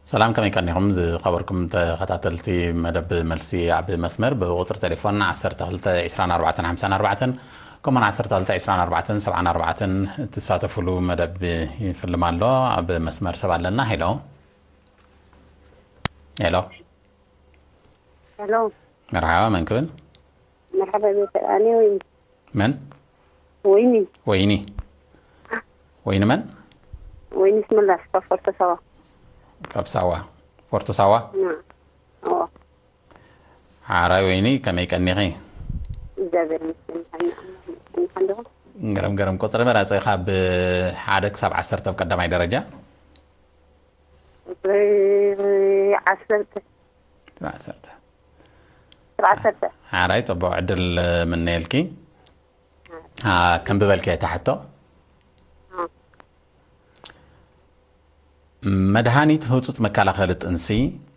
ሰላም፣ ከመይ ቀኒኹም ዝኸበርኩም ተኸታተልቲ መደብ መልሲ ኣብ መስመር? ብቁጽሪ ቴሌፎን ዓሰርተ ክልተ ዕስራን ኣርባዕተን ሓምሳን ኣርባዕተን፣ ከምኡውን ዓሰርተ ክልተ ዕስራን ኣርባዕተን ሰብዓን ኣርባዕተን እትሳተፉሉ መደብ ይፍልም ኣሎ። ኣብ መስመር ሰብ ኣለና። ሄሎ። ሄሎ። ሄሎ። መርሓባ፣ መን ክብል? መርሓባ፣ ቤተ ኣኔ ወይኒ። መን? ወይኒ። ወይኒ። ወይኒ መን? ወይኒ ስምላስ፣ ካብ ፎርቶ ሳዋ። ካብ ሳዋ። ፎርቶ ሳዋ? ና። እዎ። ሓራይ ወይኒ፣ ከመይ ቀኒኺ? እግዚኣብሔር ይመስገን፣ ሓና፣ ሓና፣ ሓና። ገረም፣ ገረም። ቁጽሪ መራጺ ካብ ሓደ ክሳብ ዓሰርተ ኣብ ቀዳማይ ደረጃ? ቁጽሪ ዓሰርተ። ዓሰርተ። ቁጽሪ ዓሰርተ። ሓራይ፣ ጽቡቕ ዕድል ምነየልኪ። አ፣ ከንብበልኪ እታ ሕቶ። አ። መድሃኒት ህጹጽ መከላኸሊ ጥንሲ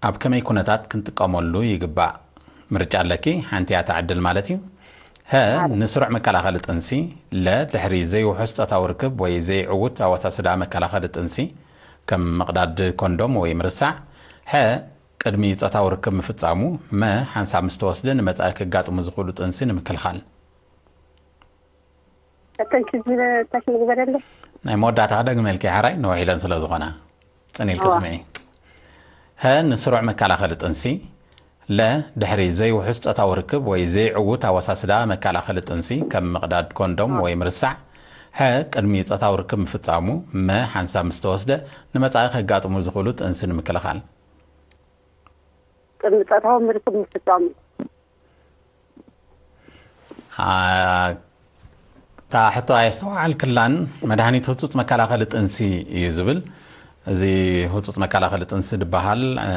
ኣብ ከመይ ኩነታት ክንጥቀመሉ ይግባእ? ምርጫ ኣለኪ፣ ሓንቲ እያ እታ ዕድል ማለት እዩ። ሀ፣ ኣረ። ንስሩዕ መከላኸሊ ጥንሲ፣ ለ፣ ድሕሪ ዘይውሑስ ጾታዊ ርክብ ወይ ዘይዕዉት ኣወሳስዳ መከላኸሊ ጥንሲ፣ ከም ምቕዳድ ኮንዶም ወይ ምርሳዕ፣ ሐ፣ ቅድሚ ጾታዊ ርክብ ምፍጻሙ፣ መ፣ ሓንሳብ ምስ ተወስደ ንመጻኢ ከጋጥሙ ዝኽእሉ ጥንሲ ንምክልኻል። እተን ክዝለ ታሽ ምግበረለ። ናይ መወዳእታ ክደግመልኪ ሓራይ፣ ነዊሕ ኢለን ስለ ዝኾና። ጽን ኢልኪ እዋ። ስምዒ። ሀ፣ ንስሩዕ መከላኸሊ ጥንሲ። ለ፣ ድሕሪ ዘይውሑስ ጾታዊ ርክብ ወይ ዘይዕዉት ኣወሳስዳ መከላኸሊ ጥንሲ፣ ከም ምቕዳድ ኮንዶም እዋ። ወይ ምርሳዕ። ሐ፣ ቅድሚ ጾታዊ ርክብ ምፍጻሙ። መ፣ ሓንሳብ ምስ ተወስደ ንመጻኢ ከጋጥሙ ዝኽእሉ ጥንሲ ንምክልኻል። ቅድሚ ጾታዊ ርክብ ምፍጻሙ። አ፣ እታ ሕቶ ኣየስተውዓልክላን። መድሃኒት ህጹጽ መከላኸሊ ጥንሲ እዩ ዝብል። እዚ ህጹጽ መከላኸሊ ጥንሲ ዝበሃል፣ እ፣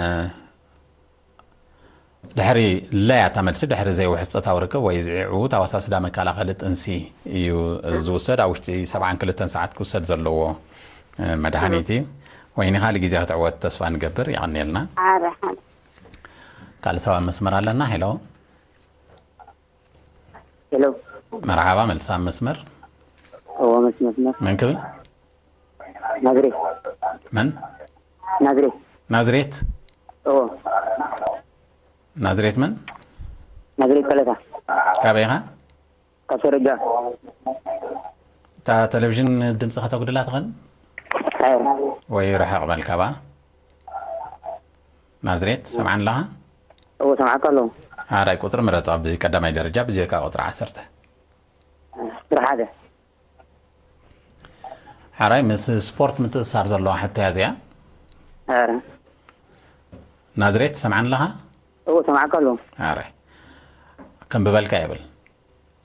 ድሕሪ፣ ለያ እታ መልሲ፣ ድሕሪ ዘይውሑስ ጾታዊ ርክብ ወይ ዝዕዉት ኣወሳስዳ መከላኸሊ ጥንሲ እዩ ዝውሰድ። ኣብ ውሽጢ ሰብዓን ክልተን ሰዓት ክውሰድ ዘለዎ፣ እ፣ መድሃኒት እዩ። ወይኒ፣ ካልእ ግዜ ክትዕወት ተስፋ ንገብር። የቐንየልና። ኣረ፣ ሓደ። ካልእ ሰብ ኣብ መስመር ኣለና። ሄሎ። ሄሎ። መርሓባ፣ መልሲ ኣብ መስመር። እዎ፣ መስ-፣ መስመር። መን ክብል? ናዝሬት። መን? ናዝሬት። ናዝሬት? እዎ። ናዝሬት መን? ናዝሬት ከለታ። ካበይ ኢኻ? ካብ ሰረጃ። እታ ቴሌቪዥን ድምፂ ከተጉድላ ትኽእል? ኣይ። ወይ ርሕቕ በል ካብኣ። ናዝሬት፣ ሰምዓኒ ኣለኻ? እዎ፣ ሰምዓካ ኣለኹ። ሓራይ ቁጽሪ ምረጽ፣ ኣብ ቀዳማይ ደረጃ ብጀካ ቁጽሪ ዓሰርተ። ቁጽሪ ሓደ። ሓራይ ምስ ስፖርት ምትእስሳር ዘለዋ ሕቶ እያ እዚኣ። ኣረ። ናዝሬት፣ ሰምዓኒ ኣለኻ? እዎ፣ ሰምዓካ ኣለኹ። ሓራይ። ከንብበልካ ይብል።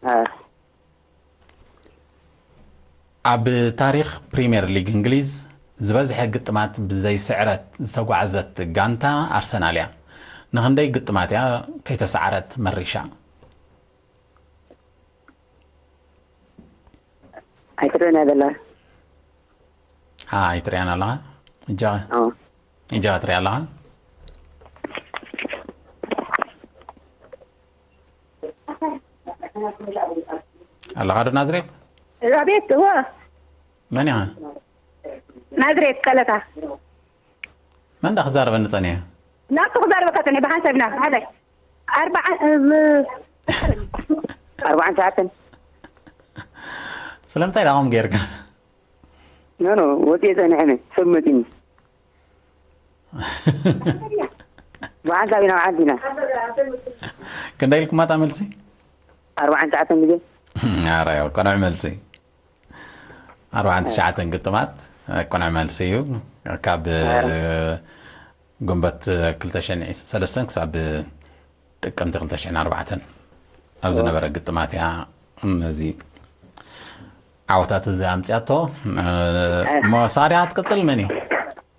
ኣረ። ኣብ ታሪኽ ፕሪምየር ሊግ እንግሊዝ ዝበዝሐ ግጥማት ብዘይ ስዕረት ዝተጓዕዘት ጋንታ ኣርሰናል እያ። ንኽንደይ ግጥማት እያ ከይተሳዕረት መሪሻ? ኣይትርእን እያ ዘላ። አ፣ ኣይትርእያን ኣለኻ? እጃ-፣ ኣዎ። እጃ ትርኢ ኣለኻ? ኣለኻ ዶ ናዝሬት? ናዝሬት፣ እወ። መን ኢኻ? ናዝሬት፣ ቀለታ። መን ዳ ክዛረበኒ ጸኒሐ? ናቱ ክዛረበካ ጸኒሐ፣ ብሓንሳብ ኢና፣ ሓደ። ኣርባዓ፣ እም፣ ኣርባዓን ትሽዓተን። ስለምንታይ ዳኹም ጌርካ? ኖ፣ ኖ፣ ወፂኤ ጸኒሐ፣ ሰብ መፂኒ። ብሓንሳብ ኢና፣ ብሓንቲ ኢና። ክንደይ ኢልኩማ እታ መልሲ? ኣርባዓን ትሽዓተን ግዜ። ኣረ፣ ቅኑዕ መልሲ። ኣርባዓን ትሽዓተን ግጥማት፣ ቅኑዕ መልሲ እዩ። ካብ ኣረ። ጉንበት ክልተ ሽሕን ሰለስተን ክሳብ ጥቅምቲ ክልተ ሽሕን ኣርባዕተን ኣብ ዝነበረ ግጥማት እያ ነዚ ዓወታት እዚ ኣምፅኣቶ። እ፣ ኣረ። እሞ ሳሪያ ትቅፅል መን እዩ?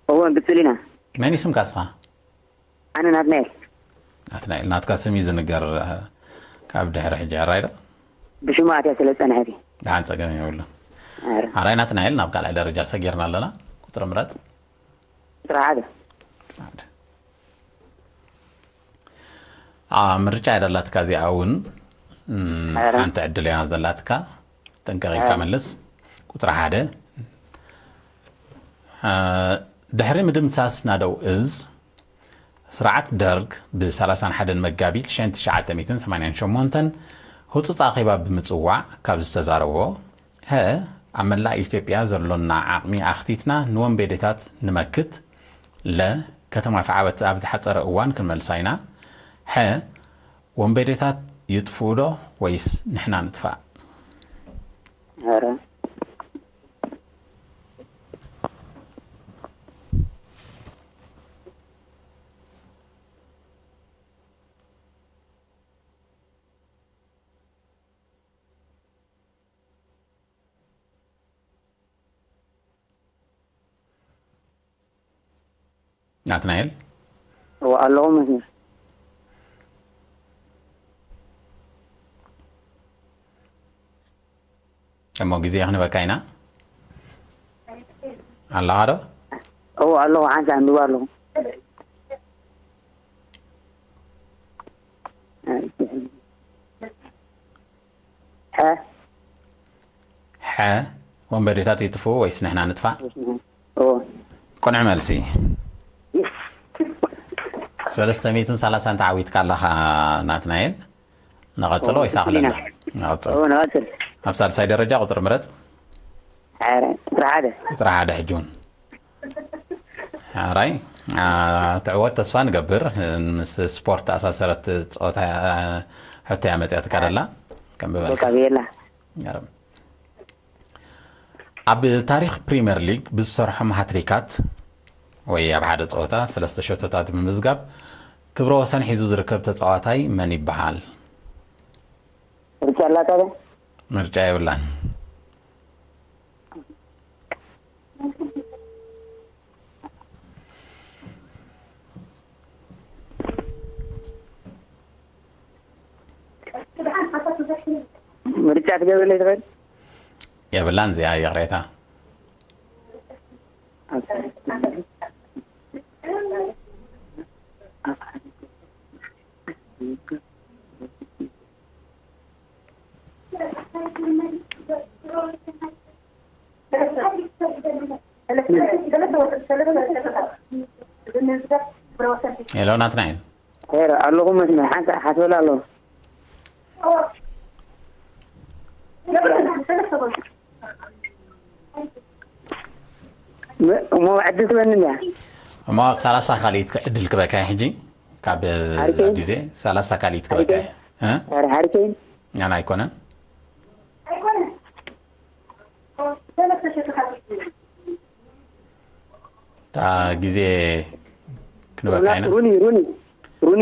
እወ፣ ንቅፅል ኢና። መን እዩ ስምካ እስኻ? ኣነ ናትናኤል። ናትናኤል፣ ናትካ ስም እዩ ዝንገር፣ እ፣ ካብ ድሕሪ ሕጂ ሕራይ ዶ? ብሽሙ ኣትያ ስለ ዝጸንሐት እዩ። ደሓን ጸገም የብሉ። ኣረ። ኣራይ ናትናኤል፣ ናብ ካልኣይ ደረጃ ሰጊርና ኣለና። ቁጽሪ ምረጥ። ቁጽሪ ሓደ። ቁጽሪ ሓደ። አ፣ ምርጫ እያ ደላትካ እዚኣ እውን። እም፣ ኣረ። ሓንቲ ዕድል እያ ዘላትካ። ጥንቅቕ ኢልካ ኣረ። መልስ። ቁጽሪ ሓደ። አ፣ ድሕሪ ምድምሳስ ናደው እዝ፣ ስርዓት ደርግ ብ ሰላሳን ሓደን መጋቢት ሺሕ ትሽዓተ ሚእትን ሰማንያን ሸሞንተን ህጹጽ ኣኼባ ብምጽዋዕ ካብ ዝተዛረቦ፣ ሀ፣ ኣብ መላእ ኢትዮጵያ ዘሎና ዓቕሚ ኣኽቲትና ንወንበዴታት ንመክት፣ ለ፣ ከተማ ይፍዓበት ኣብ ዝሓጸረ እዋን ክንመልሳ ኢና፣ ሐ፣ ወንበዴታት ይጥፍኡ ዶ ወይስ ንሕና ንጥፋእ? ኧረ ናትናኤል እወ ኣለኹ መስመር። እሞ ግዜ ክንበካ ኢና። ኣለኻ ዶ? እወ ኣለኹ፣ ሓንቲ ኣንብብ ኣለኹ። ሐ ሐ፣ ወንበዴታት ይጥፍኡ ወይስ ንሕና ንጥፋእ? እወ ቅኑዕ መልሲ። ሰለስተ ሚእትን ሰላሳን ተዓዊትካ ኣለኻ ናትናኤል። ንቐጽሎ ወይስ ኣኽለና? ንቐጽሎ። እወ ንቐጽል። ኣብ ሳልሳይ ደረጃ ቁጽሪ ምረጽ። ኧረ ቁጽሪ ሓደ። ቁጽሪ ሓደ ሕጂ እውን። ሕራይ፣ አ፣ ትዕወት ተስፋ ንገብር። ምስ ስፖርት ተኣሳሰረት ጸወታ፣ አ፣ ሕቶ እያ መጺኣትካ ደላ። ከም በቃ ብበልካ። ብየላ። ነረም። ኣብ ታሪኽ ፕሪምየር ሊግ ብዝሰርሖም ሃትሪካት ወይ ኣብ ሓደ ጸወታ ሰለስተ ሸቶታት ብምምዝጋብ ክብረ ወሰን ሒዙ ዝርከብ ተጻዋታይ መን ይበሃል? ርጫ ኣላታ ዶ? ምርጫ የብላን። ምርጫ ትገብርለይ ትኽእል? የብላን እዚኣ ይቕሬታ። ሄሎ ናትናኤል። ሄሎ ኣለኹ መስመር፣ ሓንቲ ሓስበላ ኣለኹ። ም-፣ እሞ ዕድል ትበኒ እንድያ። እሞ ሰላሳ ካልኢት ዕድል ክበካ ሕጂ ካብ ሃሪኬን? ግዜ ሰላሳ ካልኢት ክበካ። ሃሪኬን? እ? ኧረ ሃሪኬን? ኛን ኣይኮነን። እታ ግዜ ክንበካ ኢና። ሩኒ ሩኒ ሩኒ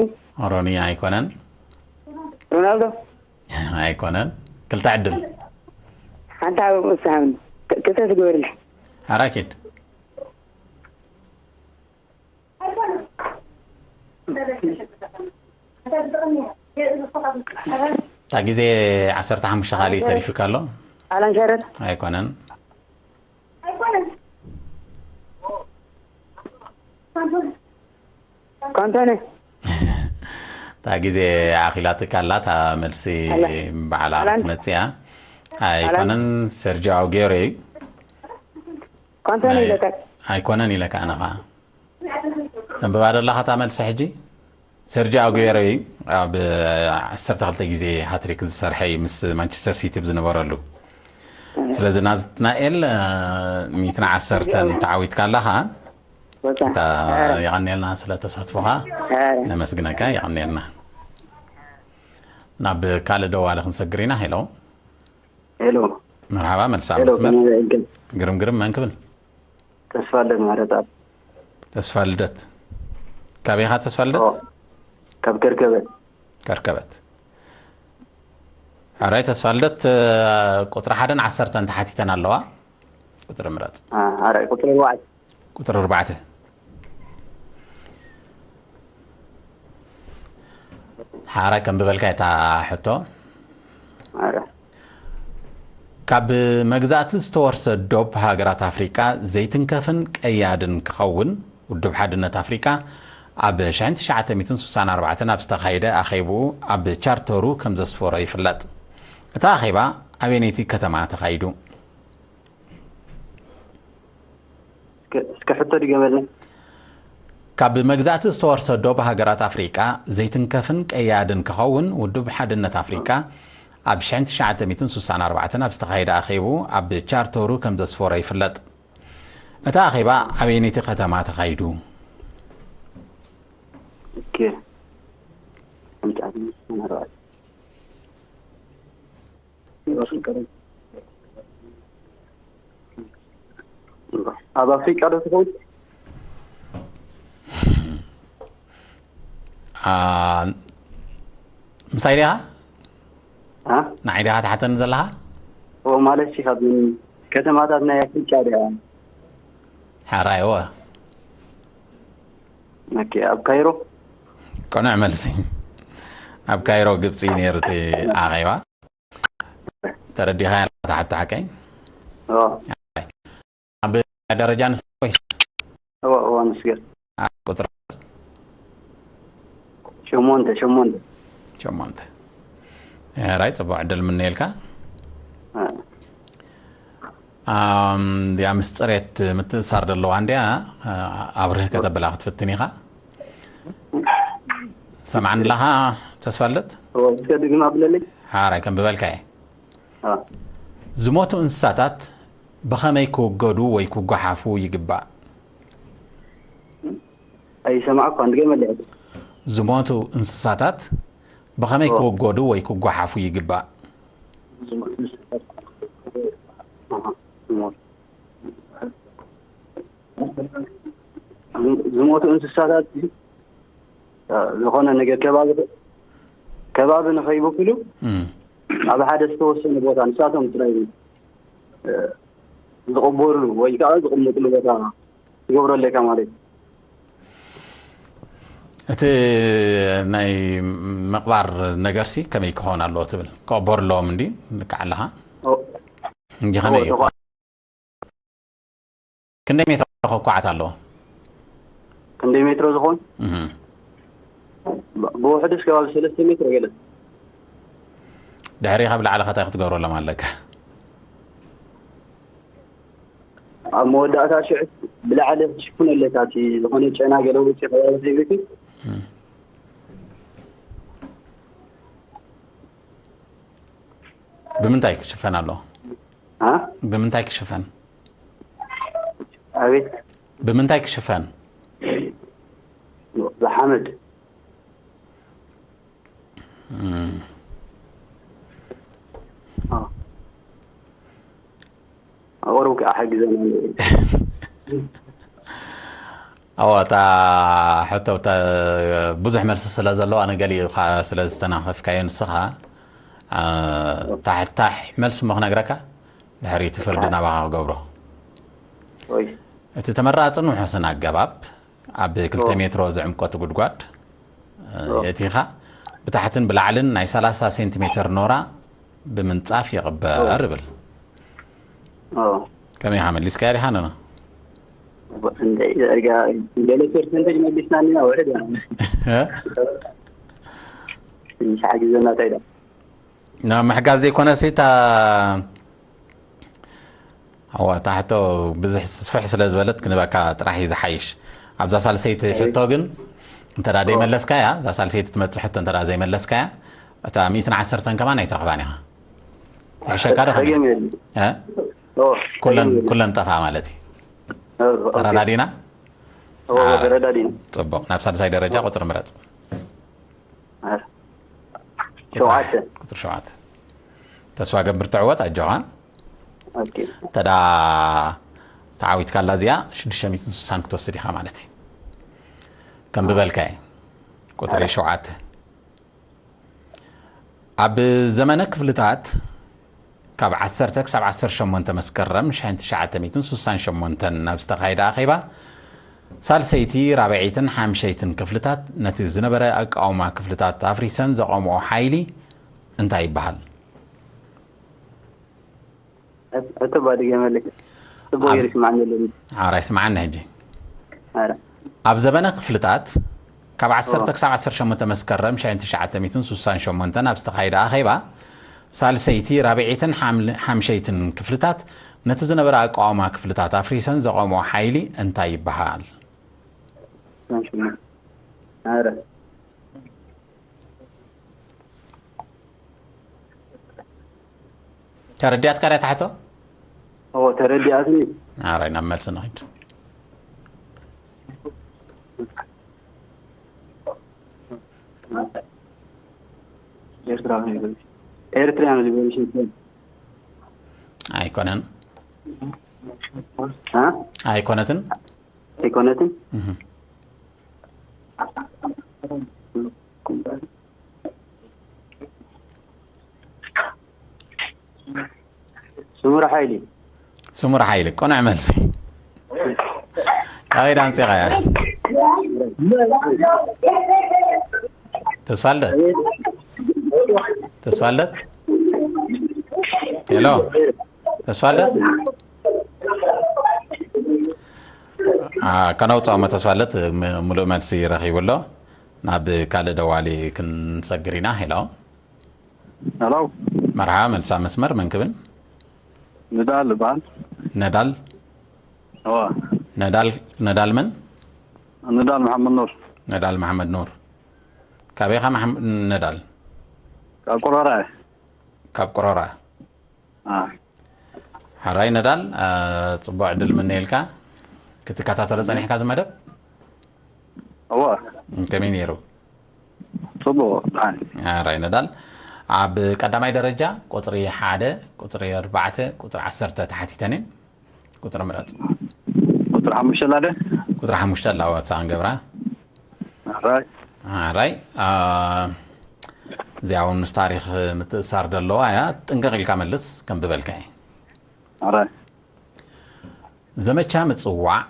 ሮኒ ኣይኮነን። ሮናልዶ ኣይኮነን። ክልተ ዕድል። ሓንታ ሳምን ክልተ ትግበርልሕ። ሓራኪድ። እታ ግዜ ዓሰርተ ሓሙሽተ ካልእ ተሪፉካ ኣሎ። ኣላን ሸረር ኣይኮነን። ኮንቶነ እታ ግዜ ኣኺላትካ ኣላ። እታ መልሲ ኣላ- በዓላ ኣላን- ክትመጽእ እያ። ኣይኮነን። ሰርጂ ኣጉዌሮ እዩ። ኮንቶነ ናይ- ኢለካ ኣይኮነን ኢለካ ኣነ ኸዓ። ተንብባ ደለኻ እታ መልሲ ሕጂ? ሰርጂ ኣጉዌሮ እዩ። ኣብ ዓሰርተ ክልተ ግዜ ሃትሪክ ዝሰርሐ እዩ ምስ ማንቸስተር ሲቲ ብዝነበረሉ። ስለዚ ናትናኤል፣ እ፣ ሚእትን ዓሰርተን ተዓዊትካ ኣለኻ። በቃ እታ ኧረ የቐንየልና ስለ ተሳትፎኻ ኧረ ነመስግነካ። የቐንየልና። ናብ ካልእ ደዋሊ ክንሰግር ኢና። ሄሎ ሄሎ መርሓባ፣ መልሳ ሄሎ መስመር። ከመይ ውዒልኩም? ግርም ግርም፣ መን ክብል? ተስፋ ኣለ ማረጣ ተስፋ ልደት። ካበይ ኢኻ ተስፋ ልደት? ኦ፣ ካብ ከርከበት። ከርከበት። ሕራይ ተስፋ ልደት፣ ቁጽሪ ሓደን ዓሰርተን ተሓቲተን ኣለዋ። ቁጽሪ ምረጽ። አ፣ ሕራይ ቁጽሪ ኣርባዕተ። ቁጽሪ ኣርባዕተ። ሓራይ ከም ዝበልካ እታ ሕቶ ሕራይ ካብ መግዛእቲ ዝተወርሰ ዶብ ሃገራት ኣፍሪቃ ዘይትንከፍን ቀያድን ክኸውን ውድብ ሓድነት ኣፍሪቃ ኣብ ሺሕ ትሽዓተ ሚእትን ስሳን ኣርባዕተን ኣብ ዝተኻየደ ኣኼብኡ ኣብ ቻርተሩ ከም ዘስፈሮ ይፍለጥ። እቲ ኣኼባ ኣበየነይቲ ከተማ ተኻይዱ? እስከ ሕቶ ድገመልና። ካብ መግዛእቲ ዝተወርሰ ዶብ ሃገራት ኣፍሪቃ ዘይትንከፍን ቀያድን ክኸውን ውድብ ሓድነት ኣፍሪቃ ኣብ ሽሕን ትሽዓተ ሚእትን ስሳን ኣርባዕተን ኣብ ዝተኻየደ ኣኼቡ ኣብ ቻርተሩ ከም ዘስፈሮ ይፍለጥ። እቲ ኣኼባ ኣበየነይቲ ከተማ ተኻይዱ? ኦኬ። ኣብ ኣፍሪቃ ዶ ትኸውን? ምሳይ ዲኻ? ንዓይ ዲኻ ትሓተኒ ዘለኻ? ማለት ሲ ካብ ከተማታት ናይ ኣፍሪቃ ዲኻ? ሓራይ እወ። ኣብ ካይሮ። ቅኑዕ መልሲ። ኣብ ካይሮ ግብፂ ነይሩ እቲ ኣኼባ። ተረዲኻ ያለ ተሓቶ ሓቀይ? ኣብ ደረጃ ንስ ወይስ? እዋ እዋ ንስገር። ቁፅሪ ሸሞንተ ሸሞንተ። ሸሞንተ። ራይ ፅቡቅ ዕድል ምነየልካ። እዚኣ ምስ ፅሬት ምትእሳር ዘለዋ እንዲያ ኣብርህ ከተብላ ክትፍትን ኢኻ። ሰምዓኒ ኣለኻ ተስፋልደት? እስከ ድግም ኣብለለይ። ሓራይ ከም ብበልካ እየ። ዝሞቱ እንስሳታት ብኸመይ ክውገዱ ወይ ክጓሓፉ ይግባእ? ኣይሰማዕኳ እንድገ መልዕል። ዝሞቱ እንስሳታት ብኸመይ ክውገዱ ወይ ክጓሓፉ ይግባእ? ዝሞቱ እንስሳታት ዝኾነ ነገር ከባቢ ከባቢ ንኸይበክሉ ኣብ ሓደ ዝተወሰነ ቦታ ንሳቶም ጥራይ ዝቕበርሉ ወይ ከዓ ዝቕመጥሉ ቦታ ትገብሮ ኣለካ ማለት እዩ። እቲ ናይ ምቕባር ነገርሲ ከመይ ክኸውን ኣለዎ ትብል? ክቕበሩ ኣለዎም እንዲ ንቃዕ ኣለኻ እንዲ ከመይ እዩ? ክንደይ ሜትሮ ክኳዓት ኣለዎ? ክንደይ ሜትሮ ዝኾን? ብውሕዱስ ከባቢ ሰለስተ ሜትሮ ገለ። ድሕሪ ካብ ላዕሊ ከታይ ክትገብረሎም ኣለካ? ኣብ መወዳእታ ሽዑ ብላዕሊ ክትሽፍኖ ኣለካ፣ እቲ ዝኾነ ጨና ገለ ውፅእ ከባቢ ዘይብልኪ። ብምንታይ ክሽፈን ኣለዎ? ብምንታይ ክሽፈን? ኣቤት። ብምንታይ ክሽፈን? ብሓመድ። ኣቕርብ ከዓ ሓግዘና። ኣዎ እታ ሕቶ ብዙሕ መልሲ ስለ ዘለዋ ንገሊኡ ስለ ዝተናኸፍካዮ ንስኻ ታሕታሕ መልሲ እሞ ክነግረካ ድሕሪ እቲ ፍርዲ ናባኻ ክገብሮ። እቲ ተመራፅን ውሑስን ኣገባብ ኣብ ክልተ ሜትሮ ዝዕምቆት ጉድጓድ የእቲኻ ብታሕትን ብላዕልን ናይ ሰላሳ ሴንቲሜተር ኖራ ብምንፃፍ ይቕበር ይብል። ከመይ ኢኻ መሊስካያ ዲኻ? ነና ገለ ፐርሰንቴጅ መሊስና እንዲና ውሕድ ትንሽ ሓጊዘና እንታይ ዳ ምሕጋዝ ዘይኮነሲ እታ ኣዋ እታ ሕቶ ብዙሕ ስፍሕ ስለ ዝበለት ክንበካ ጥራሕ እዩ ዝሓይሽ። ኣብዛ ሳልሰይቲ ሕቶ ግን እንተ ደኣ ዘይመለስካያ እዛ ሳልሰይቲ ትመጽእ ሕቶ እንተ ደኣ ዘይመለስካያ እታ ሚእትን ዓሰርተን ከማን ኣይትረኽባን ኢኻ። ትሕሸካ ዶ ከመይ? ጸገም የለን። እ? ኦ፣ ኩለን ጸገም የለን። ኩለን ጠፍኣ ማለት እዩ። ኦ፣ ኦኬ። ተረዳዲና? ኦ፣ ኣረ፣ ተረዳዲና። ጽቡቕ። ናብ ሳልሳይ ደረጃ ቁጽሪ ምረጽ። ኣረ። ቁጽሪ ሸውዓተ። ቁጽሪ ሸውዓተ። ተስፋ ገብር ትዕወት ኣጆኻ። ኦኬ። ተዳ ተዓዊትካላ እዚኣ ሽዱሽተ ሚእትን ስሳን ክትወስድ ኢኻ ማለት እዩ። ከም ብበልካ እየ። ቁጽሪ ኣረ። ሸውዓተ። ኣብ ዘመነ ክፍልታት ካብ ዓሰርተ ክሳብ ዓሰርተ ሸሞንተ መስከረም ሽሕን ትሽዓተ ሚእትን ስሳን ሸሞንተን ናብ ዝተኻየደ ኣኼባ ሳልሰይቲ፣ ራብዐይትን ሓምሸይትን ክፍልታት ነቲ ዝነበረ ኣቃውማ ክፍልታት ኣፍሪሰን ዘቐምኦ ሓይሊ እንታይ ይበሃል? ሕቶ ባድገ መልክ ጽቡቅ ኣብ- ገይሩ ይስማዓኒ ኣለኒ። ሓራይ ስምዓኒ ሕጂ። ኣረ ኣብ ዘበነ ክፍልታት ካብ ዓሰርተ ክሳብ ዓሰርተ ሸሞንተ መስከረም ሽሕን ትሽዓተ ሚእትን ስሳን ሸሞንተን ኣብ ዝተኻየደ ኣኼባ ሳልሰይቲ፣ ራብዐይትን ሓምል- ሓምሸይትን ክፍልታት ነቲ ዝነበረ ኣቃውማ ክፍልታት ኣፍሪሰን ዘቐምኦ ሓይሊ እንታይ ይበሃል? ኣረ ተረዲኣትካ ድያ ትሓቶ? ኦ ተረዲኣትኒ። ኣራይ ናብ መልሲ ንኺድ። ኤርትራ ሪቨሉሽን ኤርትራ ሪቨሉሽን ኣይኮነን። አ ኣይኮነትን። ኣይኮነትን። እህ። ስሙር ሓይሊ ስሙር ሓይሊ ቅኑዕ መልሲ። ካበይ ዳምፂኻ እያ? ተስፋልደት፣ ተስፋልደት፣ ሄሎ፣ ተስፋልደት። አ፣ ከነውፅኦ እሞ ተስፋልደት ም-፣ ሙሉእ መልሲ ረኺቡ ኣሎ። ናብ ካልእ ደዋሊ ክንሰግር ኢና። ሄሎ። ሄሎ። መርሓ፣ መልሳ መስመር መን ክብል? ንዳል ይበሃል። ነዳል። እወ። ነዳል፣ ነዳል መን? ንዳል መሓመድ ኑር። ነዳል መሓመድ ኑር። ካበይ ኢኻ መሓመድ ነዳል? ካብ ቁረራ። ካብ ቁረራ። አ። ሕራይ ነዳል፣ አ፣ ጽቡቕ ዕድል ምነየልካ። ክትከታተሎ ጸኒሕካ እዚ መደብ? እወ። ከመይ ነይሩ? ጽቡቕ፣ ደሓን። ሕራይ ነዳል። ኣብ ቀዳማይ ደረጃ ቁጽሪ ሓደ፣ ቁጽሪ ኣርባዕተ፣ ቁጽሪ ዓሰርተ ተሓቲተን እየን። ቁጽሪ ምረጽ። ቁጽሪ ሓሙሽተ ኣላ ደ? ቁጽሪ ሓሙሽተ ኣላ፣ ወሳን ገብራ። ሕራይ። ሕራይ፣ አ፣ እዚኣ እውን ምስ ታሪኽ ምትእሳር ዘለዋ እያ። ጥንቅቕ ኢልካ መልስ፣ ከንብበልካ እየ። ሕራይ። ዘመቻ ምጽዋዕ፣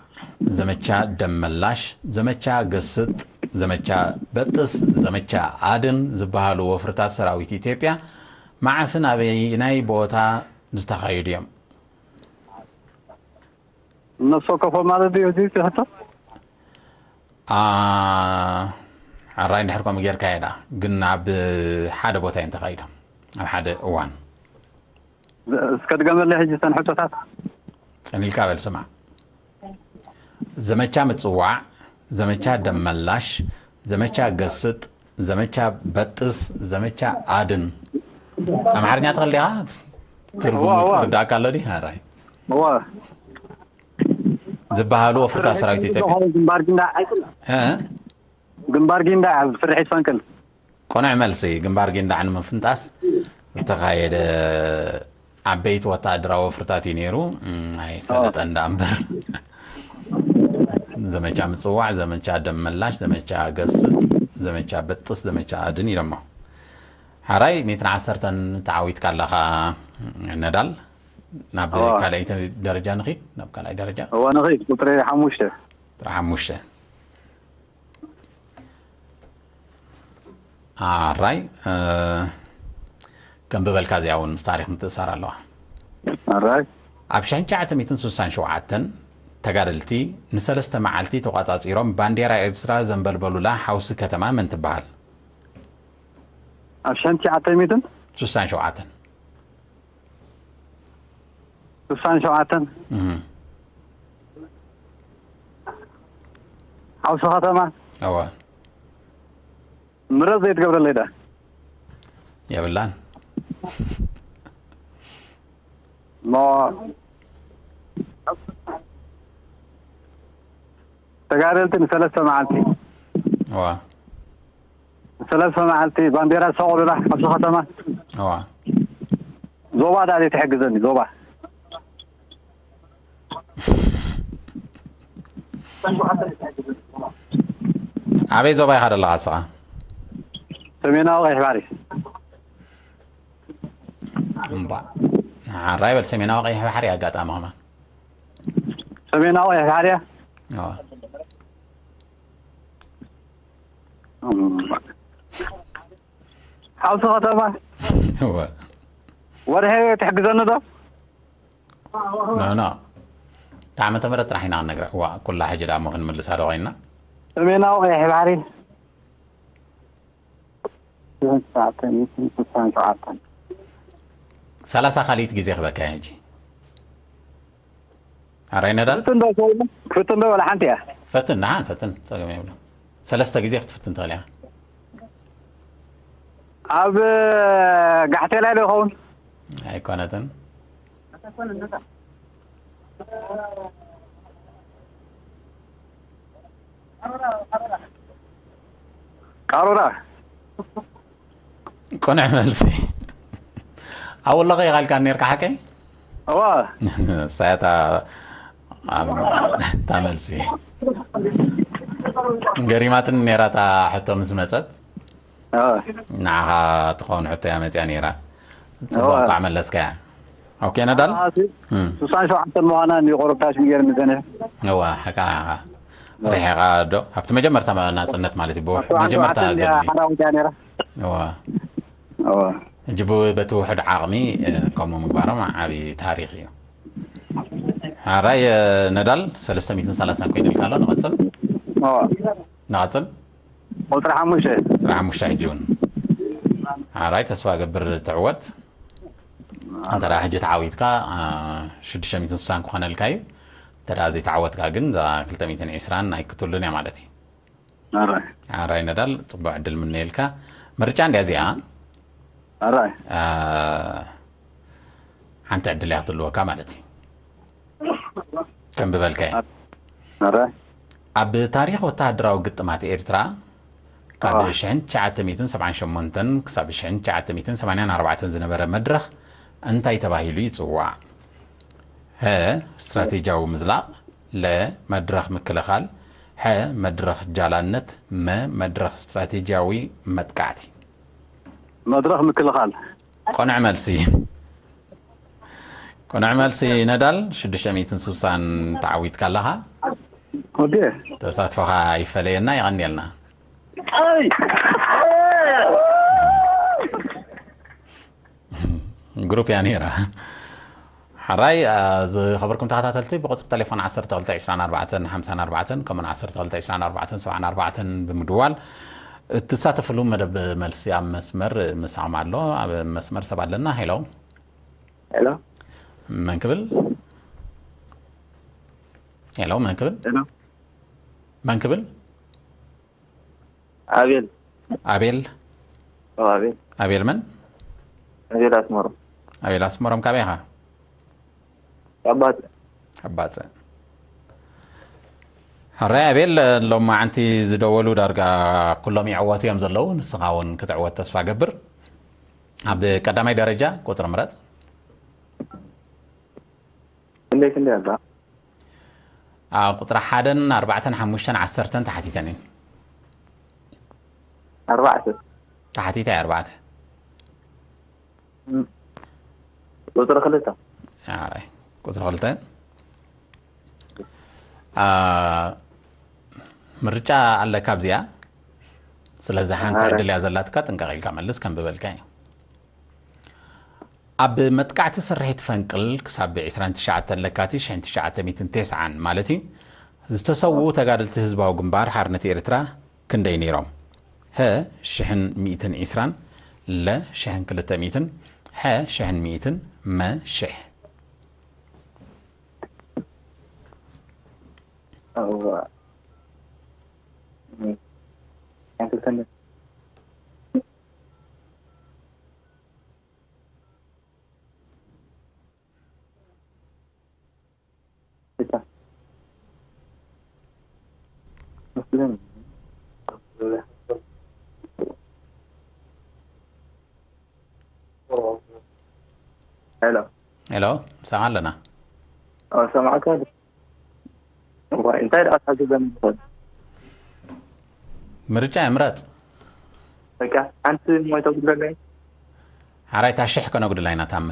ዘመቻ ደም መላሽ፣ ዘመቻ ገስጥ፣ ዘመቻ በጥስ፣ ዘመቻ ኣድን ዝበሃሉ ወፍርታት ሰራዊት ኢትዮጵያ መዓስን ኣበየናይ ቦታ ዝተኻየዱ እዮም? ነፍሲ ወከፎም ማለት ድዩ እዚ ሕቶ? አ፣ ሕራይ እንድሕር ከምኡ ጌርካ እየ ዳ፣ ግን ኣብ ሓደ ቦታ እዮም ተኻይዶም፣ ኣብ ሓደ እዋን። እስከ ድገመለይ ሕጂ እተን ሕቶታት። ጸኒልካ በል ስማዕ። ዘመቻ ምጽዋዕ፣ ዘመቻ ደም መላሽ፣ ዘመቻ ገስጥ፣ ዘመቻ በጥስ፣ ዘመቻ ኣድን። ኣምሓርኛ ትኽእል ዲኻ? ትርጉሙ እዋ፣ እዋ። ትርዳእካ ኣሎ ድዩ? ሕራይ። እወ። ዝበሃሉ ወፍርታት ሰራዊት ኢትዮጵያ። ግንባር ጊንዳ ኣይኮነ። እ? ግንባር ጊንዳ ኣብ ስርሒት ፈንቅል። ቅኑዕ መልሲ፣ ግንባር ጊንዳዕ ንምፍንጣስ ዝተኻየደ ዓበይቲ ወታደራዊ ወፍርታት እዩ ነይሩ። እም፣ ኣይሰለጠን ደኣ እምበር። ዘመቻ ምጽዋዕ፣ ዘመቻ ደም መላሽ፣ ዘመቻ ገስጥ፣ ዘመቻ በጥስ፣ ዘመቻ ኣድን ኢሎሞ። ሕራይ፣ ሚእትን ዓሰርተን ተዓዊትካ ኣለኻ ነዳል። ናብ እዋ። ካልኣይቲ ደረጃ ንኺድ፣ ናብ ካልኣይ ደረጃ። እወ፣ ንኺድ ቁጽሪ ሓሙሽተ። ቁጽሪ ሓሙሽተ። ኣራይ፣ እ፣ ከንብበልካ እዚኣ እውን ምስ ታሪኽ ምትእሳር ኣለዋ። ኣራይ። ኣብ ሽሕን ትሽዓተ ሚእትን ስሳን ሸውዓተን ተጋደልቲ ንሰለስተ መዓልቲ ተቋጻጺሮም ባንዴራ ኤርትራ ዘንበልበሉላ ሓውሲ ከተማ መን ትበሃል? ኣብ ሽሕን ትሽዓተ ሚእትን ስሳን ሸውዓተን። ስሳን ሸውዓተን እህ። ሓውሲ ከተማ እወ። ምረት ዘይትገብረለይ ዳ የብላን። እሞ ተጋደልቲ ንሰለስተ መዓልቲ እወ። ንሰለስተ መዓልቲ ባንዴራ ዝሰቐሉላ ሓውሲ ከተማ እወ። ዞባ ዳ ዘይትሕግዘኒ ዞባ ኣበይ ዞባ ኢኻ ዘለኻ ንስኻ? ሰሜናዊ ቀይሕ ባሕሪ እምባ። ሓራይ በል፣ ሰሜናዊ ቀይሕ ባሕሪ ኣጋጣሚ ከማን። ሰሜናዊ ቀይሕ ባሕሪ እያ። እወ። ሓውሲ ከተማ እወ። ወርሒ ትሕግዘኒ ዶ? ኖ፣ ኖ። እታ ዓመተ ምህረት ጥራሕ ኢና ክንነግራ። እዋ፣ ኩላ ሕጂ ደኣ እሞ ክንምልሳ ዶ ኮይንና? ሰሜናዊ ቀይሕ ባሕሪ ሽሕን ትሽዓተ ሚእትን ስሳን ሸውዓተን ሰላሳ ካልኢት ግዜ ክበካ ሕጂ። ኣራይ ነዳል? ክፍትን ዶ ሰው ክፍትን ዶ ወላ ሓንቲ እያ? ፈትን፣ ንዓን ፈትን፣ ጸገም የብሉ። ሰለስተ ግዜ ክትፍትን ትኽእል እያ። ኣብ ጋሕቴላይ ዶ ይኸውን? ኣይኮነትን። ቃሮራ። ቅኑዕ መልሲ። ኣብ ወለኸ ይቓልካ ነርካ ሓቀይ? እዋ። ሳያታ እታ መልሲ ገሪማትን ነራ እታ ሕቶ ምስ መጸት። ንዓኻ ትኸውን ሕቶ እያ መጽያ ነይራ። ጽቡቕ እዋ። እኳ መለስካያ። ኦኬ ነዳል። ስሳን ሸውዓተን ምዃና እንዲ ቆረብታሽ ሚገር ምዘነ። እዋ፣ ሕቃ ርሒቓ ዶ ኣብቲ መጀመርታ ናጽነት ማለት እዩ። መጀመርታ ገድሊ። ሓራዊት እያ ነይራ። እዋ። እዋ። ሕጂ ብ-፣ በቲ ውሑድ ዓቕሚ፣ እ፣ ከምኡ ምግባሮም ዓብዪ ታሪኽ እዩ። ሓራይ፣ እ፣ ነዳል ሰለስተ ሚእትን ሰላሳን ኮይኑልካ ኣሎ። ንቐጽል። እዋ። ንቐጽል። ቁጽሪ ሓሙሽተ። ቁጽሪ ሓሙሽተ ሕጂ እውን። ሓራይ ተስፋ ገብር ትዕወት። እንተ ደኣ ሕጂ ተዓዊትካ፣ አ፣ ሽዱሽተ ሚእትን ስሳን ክኾነልካ እዩ። እንተ ደኣ ዘይተዓወትካ ግን እዛ ክልተ ሚእትን ዕስራን ኣይክትሉን እያ ማለት እዩ። ኣራይ። ኣራይ ነዳል፣ ጽቡቕ ዕድል ምነየልካ። ምርጫ እንድያ እዚኣ። ኣራይ። አ፣ ሓንቲ ዕድል እያ ክትልወካ ማለት እዩ። ከም ብበልካዮ። ኣራይ። ኣብ ታሪኽ ወተሃደራዊ ግጥማት ኤርትራ ካብ ኣዋ። ሽሕን ትሽዓተ ሚእትን ሰብዓን ሸሞንተን ክሳብ ሽሕን ትሽዓተ ሚእትን ሰማንያን ኣርባዕተን ዝነበረ መድረኽ እንታይ ተባሂሉ ይጽዋዕ? ሀ፣ ስትራቴጂያዊ ምዝላቕ፣ ለ፣ መድረኽ ምክልኻል፣ ሐ፣ መድረኽ ጃላነት፣ መ፣ መድረኽ ስትራቴጂያዊ መጥቃዕቲ። መድረኽ ምክልኻል። ቅኑዕ መልሲ። ቅኑዕ መልሲ ነዳል፣ ሽዱሽተ ሚእትን ስሳን ተዓዊትካ ኣለኻ። ኦኬ። ተሳትፎኻ ይፈለየና፣ የቐንየልና። ኣይ! ግሩፕ እያ ነይራ። ሓራይ፣ አ፣ ዝኸበርኩም ተኸታተልቲ፣ ብቁጽሪ ቴሌፎን ዓሰርተ ክልተ ዕስራን ኣርባዕተን ሓምሳን ኣርባዕተን፣ ከምኡን ዓሰርተ ክልተ ዕስራን ኣርባዕተን ሰብዓን ኣርባዕተን ብምድዋል እትሳተፍሉ መደብ መልሲ ኣብ መስመር ምሳኹም ኣሎ። ኣብ መስመር ሰብ ኣለና። ሄሎ። ሄሎ። መን ክብል? ሄሎ፣ መን ክብል? ሄሎ። መን ክብል? ኣቤል። ኣቤል? ኦ፣ ኣቤል። ኣቤል መን? ኣቤል ኣስመሮም። ኣቤል ኣስመሮም፣ ካበይ ኢኻ? ኣባጽ። ኣባጽ። ሕራይ ኣቤል፣ ሎማዓንቲ ዝደወሉ ዳርጋ ኩሎም ይዕወቱ እዮም ዘለዉ። ንስኻ እውን ክትዕወት ተስፋ ገብር። ኣብ ቀዳማይ ደረጃ ቁጽሪ ምረጽ። ክንደይ፣ ክንደይ ኣባ? ኣብ ቁጽሪ ሓደን ኣርባዕተን ሓሙሽተን ዓሰርተን ተሓቲተን እየን። ኣርባዕተ። ተሓቲተ እየ ኣርባዕተ። እም። ቁጽሪ ክልተ። ኣራይ፣ ቁጽሪ ክልተ። አ፣ ምርጫ ኣለካ ኣብዚኣ። ስለዚ ሓንቲ ኣራይ። ዕድል እያ ዘላትካ፣ ጥንቀቕ ኢልካ መልስ፣ ከም ዝበልካ እዩ። ኣብ መጥቃዕቲ ስርሒት ፈንቅል ክሳብ ዕስራን ትሽዓተን ለካቲት ሽሕን ትሽዓተ ሚእትን ተስዓን ማለት እዩ፣ ዝተሰውኡ ተጋደልቲ ህዝባዊ ግንባር ሓርነት ኤርትራ ክንደይ ነይሮም? ሀ፣ ሽሕን ሚእትን ዕስራን፣ ለ፣ ሽሕን ክልተ ሚእትን፣ ሐ፣ ሽሕን ሚእትን፣ መ፣ ሽሕ። እዋ። ሄሎ። ሄሎ፣ ንሰምዓ ኣለና። ኦ፣ ሰማዕካ? እዋይ፣ እንታይ ደኣ ትሓስብ ዘሎ? ምርጫ ምረጽ። በቃ፣ ሓንቲ ሞይቶ ጉድለለይ። ሓራይ፣ እታ ሽሕ ከነጉድላ ኢና፣ ታመ።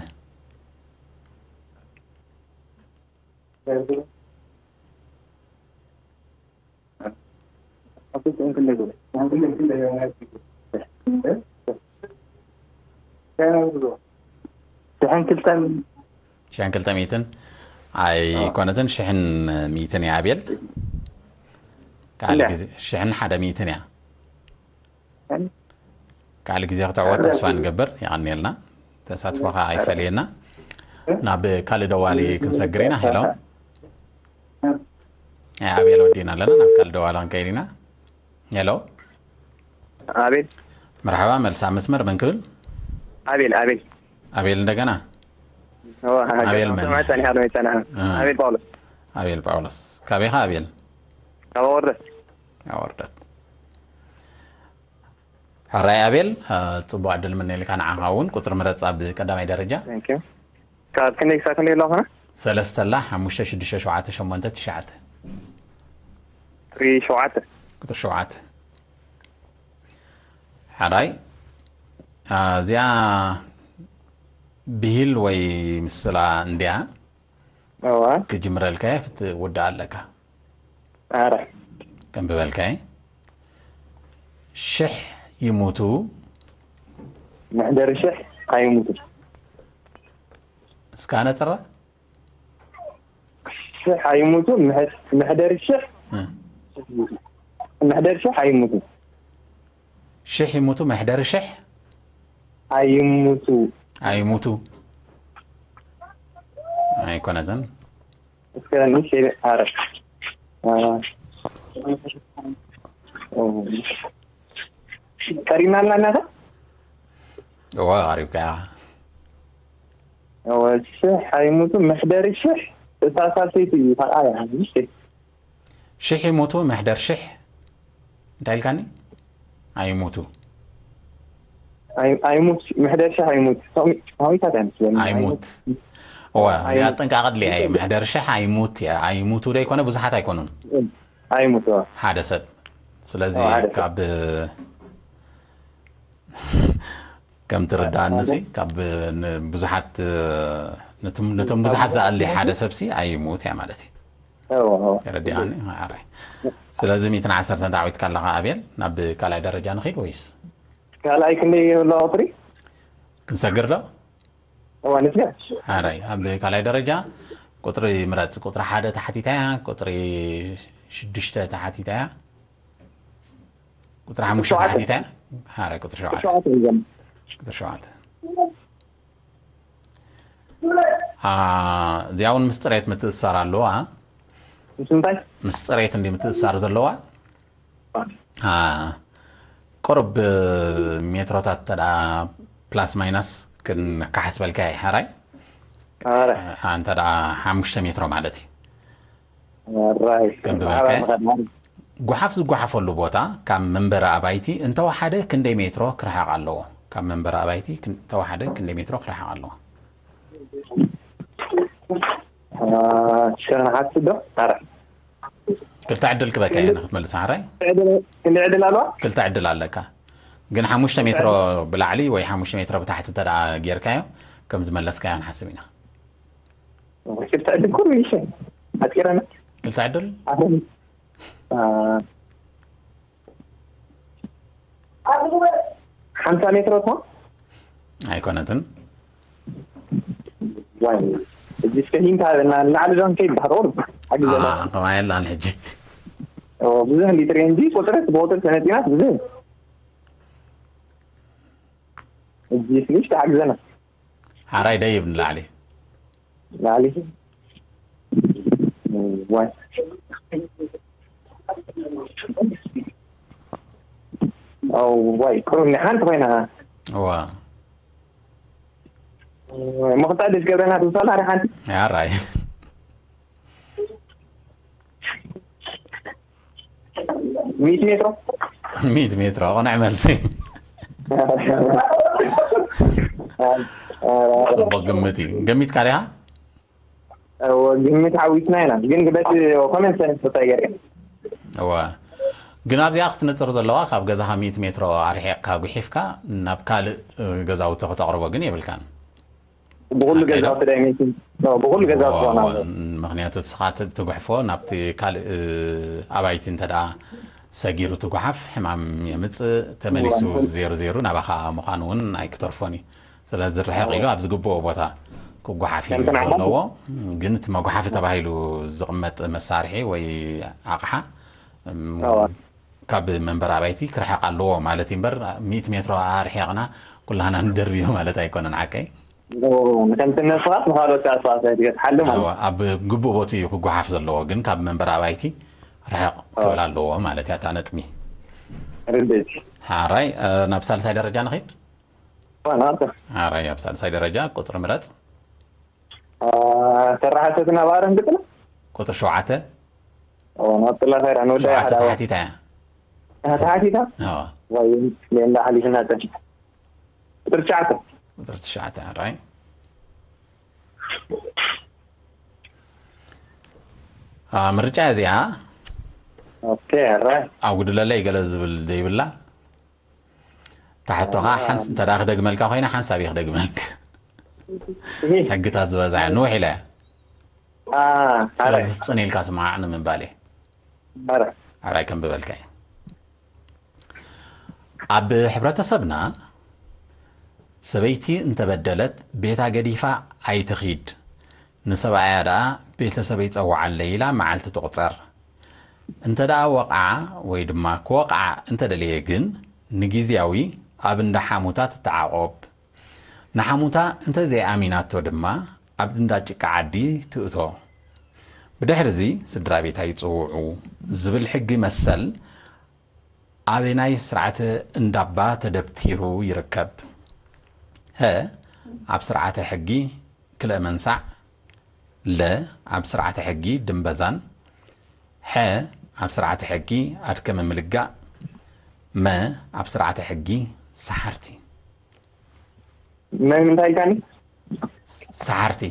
ሽሕን ክልተን። ሽሕን ክልተ ሚእትን ኣይኮነትን፣ ሽሕን ሚእትን እያ፣ ኣቤል። ካልእ ግዜ፣ ሽሕን ሓደ ሚእትን እያ። ካልእ ግዜ ክትዕወት ተስፋ ንገብር። የቐንየልና። ተሳትፎኻ ኣይፈለየና። ናብ ካልእ ደዋሊ ክንሰግር ኢና። ሄሎ። ናይ ኣቤል ወዲና ኣለና፣ ናብ ካልእ ደዋላ ክንከይድ ኢና። ሄሎ። ኣቤል። መርሓባ፣ መልሲ ኣብ መስመር፣ መን ክብል? ኣቤል፣ ኣቤል። ኣቤል እንደገና? እዋ፣ ኣቤል መን? ሰማዕታ፣ ኒሃ፣ ሰማዕታ። እ። ኣቤል ጳውሎስ። ኣቤል ጳውሎስ። ካበይ ኢኻ ኣቤል? ካብ ኣወርደት። ኣወርደት። ሕራይ ኣቤል፣ እ፣ ጽቡቕ ዕድል ምነየልካ ንዓኻ እውን። ቁጽሪ ምረጽ ኣብ ቀዳማይ ደረጃ። Thank you። ካብ ክንደይ ክሳብ ክንደይ ኣለኹ? ሰለስተ ኣላ፣ ሓሙሽተ፣ ሽዱሽተ፣ ሸውዓተ፣ ሸሞንተ፣ ትሽዓተ። ቁጽሪ ሸውዓተ። ቁጽሪ ሸውዓተ። ሕራይ፣ እ፣ እዚኣ ብሂል ወይ ምስላ እንድያ። እዋ። ክጅምረልካ ክትውድኣ ኣለካ። ኣረ። ከም ብበልካይ፣ ሽሕ ይሙቱ። መሕደሪ ሽሕ ኣይሙቱ። እስካ ነጽራ? ሽሕ ኣይሙቱ፣ ምሕ-፣ መሕደሪ ሽሕ፣ እ። መሕደሪ ሽሕ ኣይሙቱ። ሽሕ ይሙቱ፣ መሕደሪ ሽሕ? ኣይሙቱ። ኣይሙቱ። ኣይኮነትን። እስከ ንሽ፣ ኣረ። አ፣ ኦ። ቀሪብና ኣለና እናተ? እወ፣ ቀሪብካ ኢኻ። እወ፣ ሽሕ ኣይሙቱ፣ መሕደሪ ሽሕ፣ እታ ሳልሰይቲ እዩ፣ ካልኣይ እያ፣ እሺ። ሽሕ ይሙቱ፣ መሕደር ሽሕ። እንታይ ኢልካኒ? ኣይሙቱ። ኣይ-፣ ኣይሙት፣ መሕደር ሽሕ ኣይሙት። ሰሚ-፣ ሰሚታት ኣይመስለኒ። ኣይሙት። እዋ፣ ኣይሙት። እዚኣ ጥንቃቐ ድልያ እየ። መሕደር ሽሕ ኣይሙት እያ። ኣይሙቱ ዶ ኣይኮነ? ብዙሓት ኣይኮኑን። ኣይሙት፣ እዋ። ሓደ ሰብ። ስለዚ እዋ፣ ሓደ ሰብ። ካብ ከም ትርዳእኒ፣ ሓደ። ሲ፣ ካብ ን-፣ ብዙሓት፣ ነቶም፣ ነቶም ብዙሓት ዝኣሊ ሓደ ሰብ ሲ ኣይሙት እያ ማለት እዩ። እዎ፣ እዎ። ተረዲኣኒ? ኣራይ። ስለዚ ሚእትን ዓሰርተን ተዓዊትካ ኣለኻ ኣቤል፣ ናብ ካልኣይ ደረጃ ንኺድ ወይስ? ካልኣይ ክንደይ ኣሎ ቁጽሪ? ክንሰግር ዶ? እዋ፣ ንስገር። ኣራይ፣ ኣብ ካልኣይ ደረጃ ቁጽሪ ምረጽ። ቁጽሪ ሓደ ተሓቲታ እያ፣ ቁጽሪ ሽዱሽተ ተሓቲታ እያ። ቁጽሪ ሓሙሽተ ሸውዓተ። ተሓቲታ እያ። ኣራይ፣ ቁጽሪ ሸውዓተ። ሸውዓተ እዩ ዘም-፣ ቁጽሪ ሸውዓተ። አ፣ እዚኣ እውን ምስ ጽሬት ምትእስሳር ኣለዋ። ምስ እንታይ? ምስ ጽሬት እንዲ ምትእስሳር ዘለዋ። አ፣ ቁሩብ ሜትሮታት ተዳ ፕላስ ማይናስ ክን-፣ ክሓስበልካ እየ፣ ሕራይ? ኣረ። አ፣ እንተ ደኣ ሓሙሽተ ሜትሮ ማለት እዩ። ኣራይ። ከም ዝበልካዮ፣ ኣራይ። ጓሓፍ ዝጓሓፈሉ ቦታ ካብ መንበሪ ኣባይቲ እንተወሓደ ክንደይ ሜትሮ ክርሕቕ ኣለዎ? ካብ መንበሪ ኣባይቲ ክን-፣ እንተወሓደ ክንደይ ሜትሮ ክርሕቕ ኣለዎ? አ፣ ሸነሓት ዶ? ኣረ። ክልተ ዕድል ክበካ እየ ንክትመልስ፣ ሓራይ? ዕድል፣ ክንደይ ዕድል ኣለዋ? ክልተ ዕድል ኣለካ። ግን ሓሙሽተ ሜትሮ ብላዕሊ ወይ ሓሙሽተ ሜትሮ ብታሕቲ እንተ ደኣ ጌርካዮ፣ ከም ዝመለስካዮ ንሓስብ ኢና። ክልተ ዕድል ኩሉ ይሸ-፣ ኣጥቂረና። ክልተ ዕድል? ኣሁን፣ አ፣ ሓምሳ ሜትሮ እኮ? ኣይኮነትን። ዋይ፣ እዚ እስከ ሂንት ሃበና፣ ንላዕሊ ዶ ንከይድ? ዳሕሮ ሓግዘና። አ፣ ከማይ የላን ሕጂ። ኦ፣ ብዙሕ ሊትር እንጂ ቁጽረት ብቁጽር ተነጺናት ብዙሕ። እዚ ትንሽ ተሓግዘና። ሓራይ ደይብ ንላዕሊ። ላዕሊ። ዋይ። ኦ፣ ዋይ፣ ቁሩብ ሓንቲ ኮይና። እዋ። እሞ ክልተ ዕድል ገብረና ትውሳላ፣ ሓደ ሓንቲ። ኣራይ። ሚእቲ ሜትሮ። ሚእቲ ሜትሮ፣ ቅኑዕ መልሲ። ጽቡቕ ግምት እዩ። ገሚትካ ዲኻ? እወ፣ ግምት ዓዊትና ኢና። ግን በቲ ኮመንት ሰንስ እንታይ ገይረ? እወ። ግን ኣብዚኣ ክትነጽር ዘለዋ፣ ካብ ገዛኻ ሚእቲ ሜትሮ ኣርሒቕካ ጉሒፍካ ናብ ካልእ፣ እ፣ ገዛውቲ ክተቕርቦ ግን የብልካን። ብኹሉ ኣካይዶ? ገዛውቲ ዳይሜንሽን፣ ኦ፣ ብኹሉ ገዛውቲ እወ፣ ዝኾና እወ። ኣሎ። ምኽንያቱ ንስኻ ት-፣ ትጉሕፎ ናብቲ ካልእ፣ እ፣ ኣባይቲ እንተ ደኣ ሰጊሩ እቲ ጓሓፍ፣ ሕማም የምጽእ፣ ተመሊሱ እወ። ዜሮ ዜሮ ናባኻ ምዃኑ እውን ኣይክተርፎን እዩ። ስለዚ ርሕቕ ኢሉ ኣብ ዝግብኦ ቦታ ክጓሓፍ እዩ ከምቲ ንዓና ዘለዎ። ግን እቲ መጉሓፊ ተባሂሉ ዝቕመጥ መሳርሒ ወይ ኣቕሓ፣ እም፣ ኣዋ። ካብ መንበሪ ኣባይቲ ክርሕቕ ኣለዎ ማለት እዩ እምበር፣ ሚእቲ ሜትሮ ኣርሒቕና ኩላህና ንደርብዮ ማለት ኣይኮነን፣ ሓቀይ? ኦ፣ ንከምቲ ነፍሳት ንኻልኦት ከኣ ሰዋስዋይ ትገዝሓሉ ማለት ኣዋ፣ ኣብ ግቡእ ቦትኡ እዩ ክጓሓፍ ዘለዎ፣ ግን ካብ መንበሪ ኣባይቲ ርሕቕ ክብል ኣለዎ ማለት እያ እታ ነጥቢ። ርድእቲ ሓራይ ናብ ሳልሳይ ደረጃ ንኺድ። ዋናተ ሓራይ ኣብ ሳልሳይ ደረጃ ቁፅሪ ምረፅ። ተራሓሰትና ባረን ግጥና ቁፅሪ ሸውዓተ ናብጥላ ካይራ ንወዳ ሸውዓተ ሓዳዋ ተሓቲታ እያ። ተሓቲታ ኣዎ። ወይ ሌንዳ ሓሊፍና ጸ ቁጥሪ ትሽዓተ ቁፅሪ ትሽዓተ ሓራይ። ኣ፣ ምርጫ እዚኣ ኦኬ ራይ ኣብ ጉድለለይ ገለ ዝብል ዘይብላ። ታሕቶኻ ሓንስ እንተ ደኣ ክደግመልካ ኮይና ሓንሳብ እየ ክደግመልክ። ሕግታት ዝበዝሐ ንውሕ ኢለ እያ። ራይ ስለዚ ጽን ኢልካ ስማዕ ንምባል እየ። ራይ ኣራይ ከንብበልካ እየ። ኣብ ሕብረተሰብና ሰበይቲ እንተበደለት ቤታ ገዲፋ ኣይትኺድ፣ ንሰብኣያ ደኣ ቤተሰበይ ጸውዓለይ ኢላ መዓልቲ ትቑጸር። እንተ ደኣ ወቕዓ ወይ ድማ ክወቕዓ እንተደለየ ግን ንጊዜያዊ ኣብ እንዳ ሓሙታ ትተዓቖብ። ንሓሙታ እንተዘይኣሚናቶ ድማ ኣብ እንዳ ጭቃ ዓዲ ትእቶ። ብድሕርዚ ስድራ ቤታ ይጽውዑ ዝብል ሕጊ መሰል ኣበናይ ስርዓተ እንዳባ ተደብቲሩ ይርከብ? ሀ ኣብ ስርዓተ ሕጊ ክልእ መንሳዕ፣ ለ ኣብ ስርዓተ ሕጊ ድምበዛን፣ ሐ ኣብ ስርዓተ ሕጊ ኣድከመ ምልጋእ፣ መ ኣብ ስርዓተ ሕጊ ሰሓርቲ። መን እንታይ ኢልካኒ? ሰሓርቲ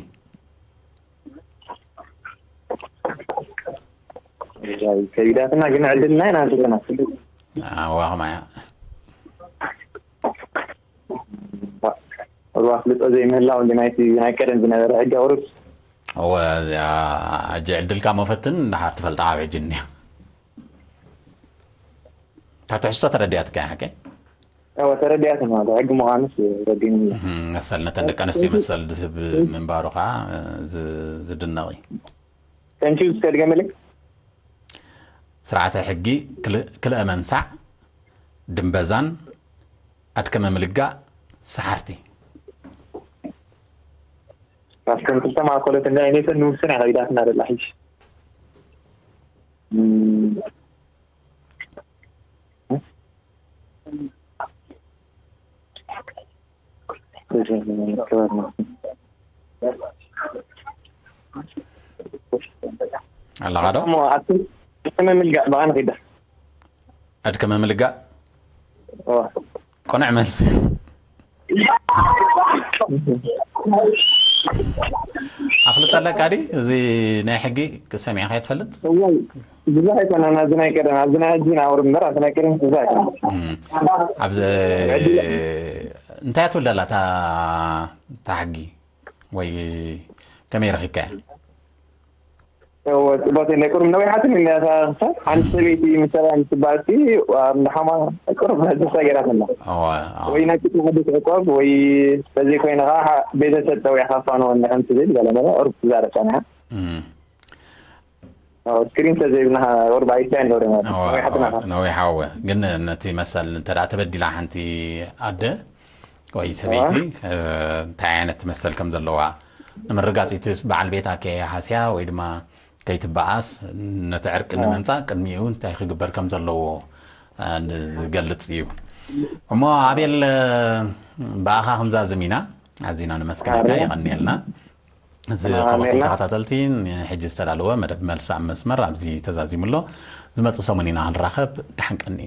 ከቢዳትና ግን ዕድልና ኢና ንስና ኣዋ ከማያ ሩባ ፍልጦ ዘይምህላው እንዲ ናይቲ ናይ ቀደም ዝነበረ ሕጊ ኣውርድ እወ እዚኣ ሕጂ ዕድልካ መፈትን እንድሓር ትፈልጣ ኣብ ሕጂ እኒኣ እታ ትሕዝቶ ተረዲኣትካ ሓቀ እወ ተረዲኣትና ሕጊ ምዃኑስ ረዲኒ እህም፣ መሰል ነተን ደቂ ኣንስትዮ መሰል ዝህብ ምንባሩ ከዓ እ፣ ዝ- ዝድነቕ እዩ። ተንኪዩ ዝከድገመለይ ስርዓተ ሕጊ ክል- ክልአ መንሳዕ ድምበዛን ኣድከመ ምልጋእ ሰሓርቲ ካብተን ክልተ ማእከሎት እንዳ ኔተን ንውስን እያ ከቢዳትና ደላ ሕጂ ኣለኻ ዶ እሞ ኣቲ ቅድሚ ምልጋእ ብኣ ንኺዳ ኣድከመ ምልጋእ ቅኑዕ መልሲ ኣፍልጠ ኣለካ ዲ እዚ ናይ ሕጊ ሰሚዕካ ትፈልጥ ብዙሕ ኣይኮነን ኣብዚ ናይ ቀደም ኣብዚ ናይ ሕጂ ንኣውር እምበር ኣብዚ ናይ ቀደም ብዙሕ ኣይኮነን ኣብዚ እንታይ ትብል ደላ እታ ሕጊ ወይ ከመይ ረኺብካያ ጽቡቅ ናይ ቁሩብ ነዊሓትን እኒኣታ ክሳብ ሓንቲ ሰበይቲ ምስ ሰብኣያ ምስ ትበኣልሲ ኣብ እንዳ ሓማ ቁሩብ ዘሰገራት ኣላ ወይ ናይ ጭጥና ዓዲ ትዕቆብ ወይ በዘይ ኮይነ ከዓ ቤተሰብ ፀዊዕካ ፋንወኒ ከም ትብል ገለ መለ ቁሩብ ትዛረብ ፀኒሓ ስክሪን ተዘይብልናኻ ወርባይታይ ንገብረ ማለት ነዊሓትና ነዊሓወ ግን ነቲ መሰል እንተ ተበዲላ ሓንቲ ኣደ ወይ ሰበይቲ እንታይ ዓይነት መሰል ከም ዘለዋ ንምርጋፅ እቲ በዓል ቤታ ከይሃስያ ወይ ድማ ከይትበኣስ ነቲ ዕርቂ ንምምፃእ ቅድሚኡ እንታይ ክግበር ከም ዘለዎ ዝገልፅ እዩ እሞ ኣቤል ብኣኻ ክንዛዝም ኢና ኣዚና ንመስገነካ የቐንየልና እዚ ከማኹም ተኸታተልቲ ሕጂ ዝተዳለወ መደብ መልሲ ኣብ መስመር ኣብዚ ተዛዚሙ ኣሎ ዝመፅእ ሰሙን ኢና ክንራኸብ ደሓን ቀኒ